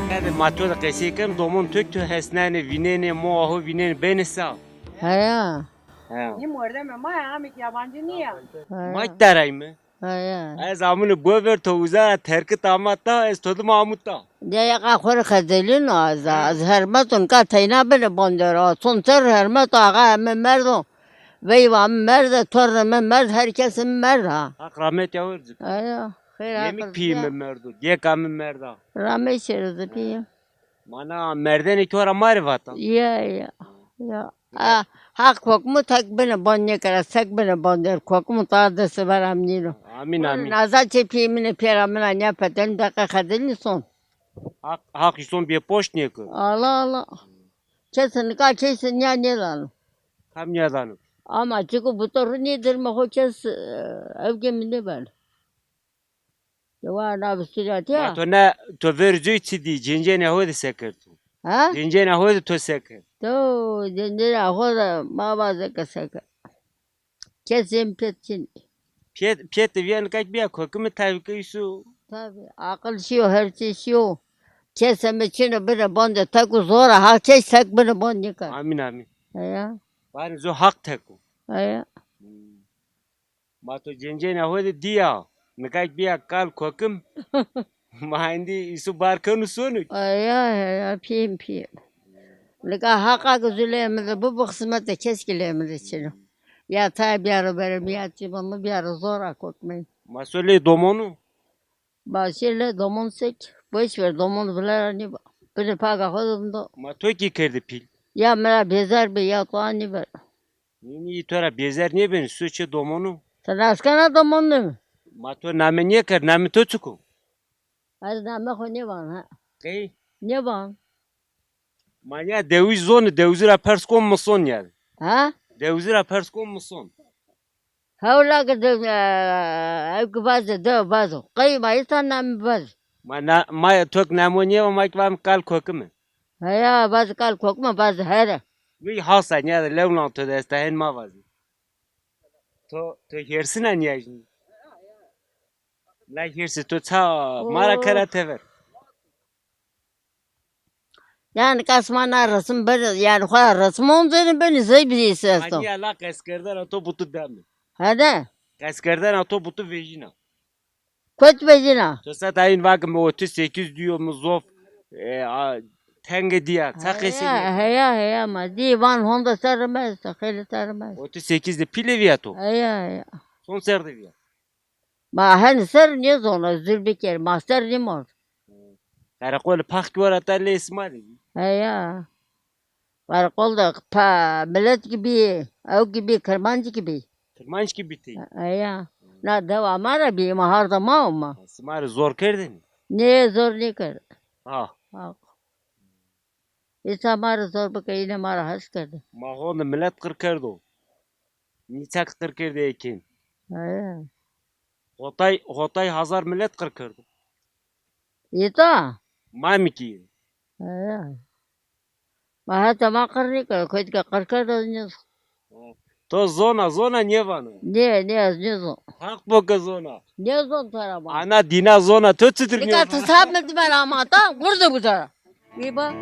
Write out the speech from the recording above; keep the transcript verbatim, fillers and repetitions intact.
Hadi ma to de qesey ken, domon to ki to hesnenê, vînenê, moa ho vînenê, benê sa? Heya. He. Nî mordemê ma ya, amik yabancı nîya. Heya. Ma ki derayme. Heya. Ez amune bover to uza terkit ama ta, ez to dima amu ta. Ya ya qa xo rê xedelîno ez, ez hermeton ka teyna bine bandera. Son ter hermeto axa eme merdo. Veyva mi merde, torne mi merd, her kes mi merd ha. Haq rahmet ya wercik. Aya, xeyr. Yemik pî mi merdo, diyeka mi merda. Rahmet şeridi pî. Mana merdene ki ora mari vata. Ya, ya, ya. A, haq hokmu tek bine ban nêkera, sek bine ban der, hokmu ta dest ver amnîno. Amin, amin. Naza çe pî mine pêra mina nîya peten, deqe xedilî son. Haq, haq îson bê poşt nêkir. Allah, Allah. Kes nika kes nîya nêdano. Kam nîyadano? Ama çiko buto ru nêdirme xo kes, e, evge mi nêbeno. Dewa na bi Sûrîya tîya. Ma to ne, to ver cuy çi dî, cêncênê ho de se kerd to? Ha? Cêncênê ho de to se kerd? To cêncênê ho de ma vaze ke se kerd. Kes ên pêt çin. Pêt, pêt de vîya nika ki bîya kokimi tabi ke îsu. Tabi, aqil şîyo, her çî şîyo. Kes eme çin o bine bande tek û zor a, ha kes tek bine bande nêkar. Amin, amin. Heya. Vanê zo haq tek o. Heya. Hmm. Ma to cêncênê ho de dîya. Nika ki bîya kal kokim. Ma hendî îsu bar kenu sonu. Ay, ay, ay, ay, pîyim, pîyim. Nika haqa ki zu lê mi de bu, bu xizmete kes ki lê mi de çino. Ya tay biyaro bere mi ya çi mi biyaro zor a kokmey. Ma so lê domonu? Başê lê domon sek. Boş ver, domon vilera nîba. Bine paga xo de do. Ma to ki kerde pîl? Ya mi ra bêzer bi ya to anî ver. Nî, nî, to ra bêzer nêbenî, su çê domonu. Ti nas kena domonu? Ma to name nêkerd, name to çik o? Ez name xo nêvan ha. Qey? Nêvan. Ma ya dewij zonî, dewizî ra pers kon mi son ya. Ha? Dewizî ra pers kon mi son. Hewla ki de, e, ew ki vaze de vazo. Qey ma îsa name vaz. Ma na, ma ya to ki namo nêva, ma ki vam kal kokime. Heya, vaz kal kokime, vaz here. Vî hasa nîya de lewlan to de esta hen ma vazî. To, to hêrsina nîyajnî. La hêrsî to ça ma ra kera tever. Yani kas ma na resim bir, yani xo ra resim on zeni beni zey bir şey esto. Anîya la qeskerdena to butu demi. Hadi. Qeskerdena to butu vejîna. Kot vejîna? To seta in vake mi otuz sekiz diyo mi zof, e, a, tenge diya. Ça qesey nêkena. Heya, heya, ma dî van honda ser mi esto, xeylê ser mi esto. Otuz sekiz de pîle viya to? Heya, heya. Son ser de viya? Ma hen ser nêzona, zul biker, ma ser nêmond. Qereqolê pax ki wera ta lê sima de bî. Heya. Qereqol de pa milet ki bî, ew ki bî, kirmanc ki bî. Kirmanc ki bî tey? Heya. Na dewa ma ra bî, ma harda ma o ma. Sima rê zor kerdêne? Nê, zor nêkerd. Ha. Ha. Îsa ma rê zor bike, îne ma ra hes kerde. Ma honde milet qir kerdo. Nî çak qir kerdê ê kên. Heya. Hotay, hotay hazar milet qir kerdo. Îta? Ma mi kî. Heya. Ma heta ma qir nêkerd, koyt ke qir kerd ez nêzon. To zona, zona nêvano? Nê, nê, ez nêzon. Haq bo ke zona. Nêzon to ra ma. Ana dîna zona, to çitur nêvano? Nika ti sab mi diber ama ta, gurdi bu to ra. Bî ba.